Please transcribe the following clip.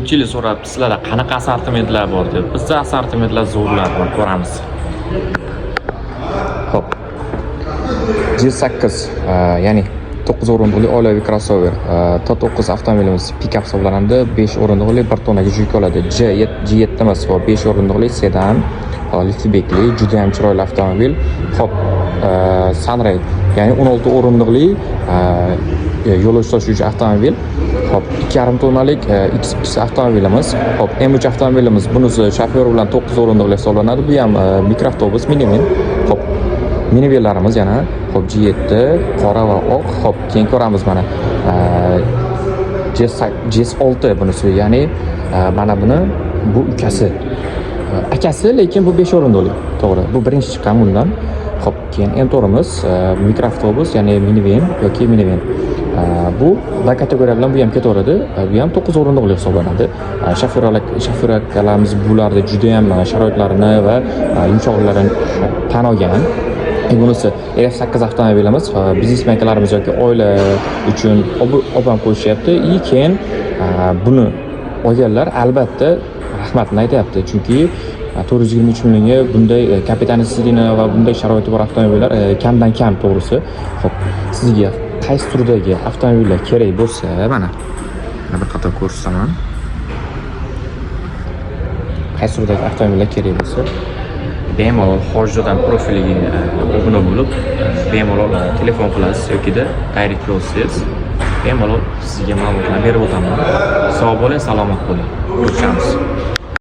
Ko'pchilik so'rabdi, sizlarda qanaqa assortimentlar bor deb. Bizda assortimentlar zo'rlar bor, ko'ramiz. Xo'p. G8, ya'ni 9 o'rindiqli oilaviy crossover. T9 avtomobilimiz pikap hisoblanadi. 5 o'rindiqli, 1 tonnaga yuk oladi. G7, G7 emas, hop, 5 o'rindiqli sedan, liftbackli, juda ham chiroyli avtomobil. Xo'p, Sunray, ya'ni 16 o'rindiqli yo'lovchi tashuvchi avtomobil. Xo'p, 2,5 tonnalik X avtomobilimiz. Xo'p, M3 avtomobilimiz, bunisi shofyor bilan 9 o'rindiqli hisoblanadi. Bu ham mikroavtobus, minivan. Xo'p, minivanlarimiz yana, xo'p, G7 qora va oq. Xo'p, keyin ko'ramiz mana G6 bunisi, ya'ni mana buni bu ukasi. Akasi, lekin bu 5 o'rindiqli. To'g'ri, bu birinchi chiqqan bundan. Xo'p, keyin M4imiz mikroavtobus, ya'ni minivan yoki minivan. Bu B kategoriya bilan bu ham ketaveradi. Bu ham 9 o'rindiqli hisoblanadi. Shofyor akalarimiz bularda juda ham sharoitlarini va yumshoqliklarini tan olgan. Bunisi RF8 avtomobilimiz, biznesmen akalarimiz yoki oila uchun olib ham qo'yishyapti. И keyin buni olganlar albatta rahmatini aytyapti, chunki 423 millionga bunday kapitan сиденье va bunday sharoiti bor avtomobillar kamdan kam, to'g'risi. Xo'p, sizga qaysi turdagi avtomobillar kerak bo'lsa, mana bir qator ko'rsataman. Qaysi turdagi avtomobillar kerak bo'lsa, bemalol Hojizodan profiliga obuna bo'lib, bemalol telefon qilasiz yokida direct yozsangiz, bemalol sizga ma'lumotlar berib o'taman. Sog' bo'ling, salomat bo'ling. Ko'rishamiz.